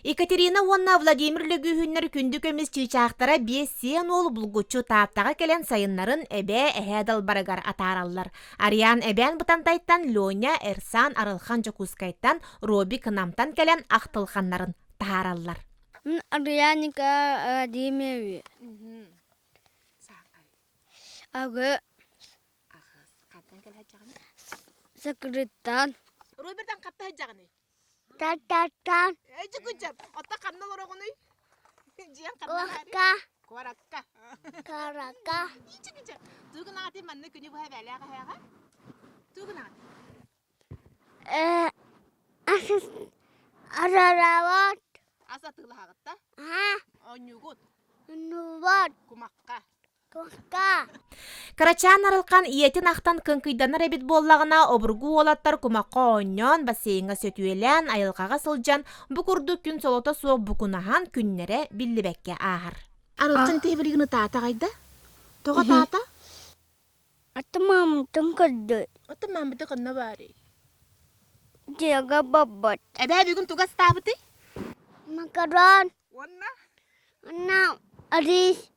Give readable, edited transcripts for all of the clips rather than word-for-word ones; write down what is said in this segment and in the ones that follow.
Екатерина уонна Владимир Лөгүүһүннэр күндү көмүс чыычаахтара биэс сиэн уол булгуччу Тааттаҕа кэлэн сайыннарын эбээ эһээ далбарыгар атаараллар. Ариан Эбээн Бытантайтан, Леня, Эрсан, Арылхан Дьокуускайтан, Робик Намтан кэлэн ахтылханнарын таһаараллар. Мин Арианика Владимирович. Ага. Сакрыттан. Робертан хатта сылдьаҕыный? Тартартан. Эдьикүчэп, отто ханна олороҕунуй? Дьиэҥ ханна Куоракка. Куоракка. Куоракка. Ичикүчэп, тугун ааты манна күнү быһа бээлээх эһээҕэ? Тугун ааты? Э, арарават. Ас атыылаһаҕытта? Аха. Оонньуугут? Оонньуубут. Кумахха. Кырачаан Кырачаан Арылхан ийэтин ахтан кыҥкыйданар эбит буоллаҕына, обургу уолаттар кумахха оонньоон, бассейҥҥа сөтүөлээн, айылҕаҕа сылдьан, бу курдук күн солото суох букунаһан күннэрэ биллибэккэ ааһар. Арылхан тиһибилигин ытаата аҕайда? Тоҕо ытаата? Ата маамытын көрдө. Ата маамыта ханна баарый? Дьиэгэ барбыт. Эбээ бүгүн туга астаабытый? Макарон. Уонна? Уонна рис.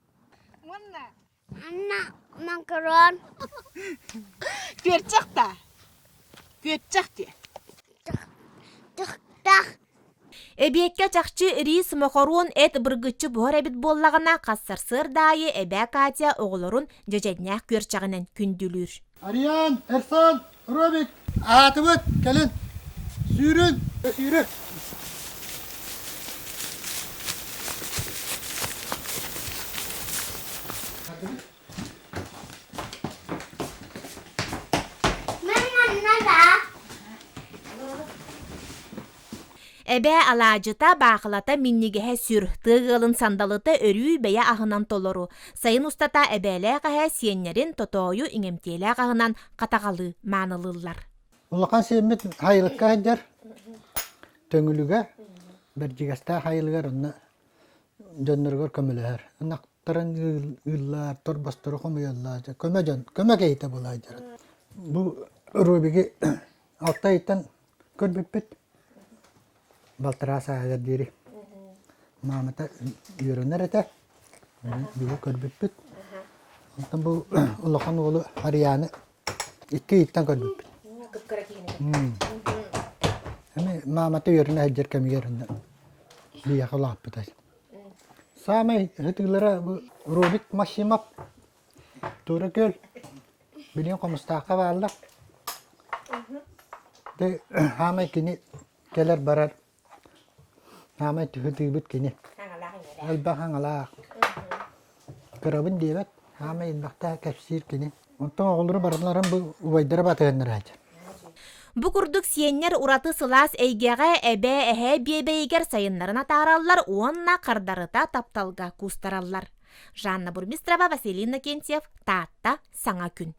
Уонна? Уонна макарон. Күөрчэх да? Күөрчэх диэ. Тыхтах. Эбиэккэ чахчы рис, мохоруон, эт быргыччы буһар эбит буоллаҕына, хас сарсыарда аайы эбээ Катя оҕолорун дьэдьэннээх күөрчэҕинэн күндүлүүр. Ариан, Эрсан, Робик, аатыбыт, кэлин, сүүрүн, сүүрүн. Эбээ алаадьыта, баахылата минньигэһэ сүр, тыа ыалын сандалыта өрүү бэйэ аһынан толору. Сайын устата эбээлээх эһээ сиэннэрин тотоойу иҥэмтиэлээх аһынан хатаҕалыы маанылыыллар. Улахан сиэммит хайылыкка сылдьар, Төҥүлүгэ, Бэрдьигэстээх айылыгар онно дьонноругар көмөлөһөр. Ынахтарын ыыллар, торбостору хомуйаллар, көмө дьон, көмө киһитэ буолаайдара. Бу Рубиги алта ыйтан көрбүппүт балтараа сааһыгар диэри маамата үөрэнэр этэ бүгүн көрбүппүт онтон бу улахан уолу Арыйааны икки ыйыттан көрбүппүт эми маамата үөрэнэ сылдьар кэмигэр онно биһиэхэ улааппыта саамай ытыылара бу Робик Максимов Туора Күөл Билигин Хомустаахха бааллар. Дьэ, хаамай кини кэлэр-барар, хаамай түһүтүүбүт кини. Элбэх аҥалаах. Кырабын диэбэт, хаамай элбэхтэ кэпсиир кини. Онтон оҕолору барыларын бу убайдара батыһыннара сылдьар. Бу курдук сиэннэр ураты сылаас эйгэҕэ эбээ эһээ биэбэйигэр сайыннарын атаараллар уонна хардарыта тапталга куустараллар. Жанна Бурмистрова, Василий Иннокентьев, Таатта, Саҥа күн.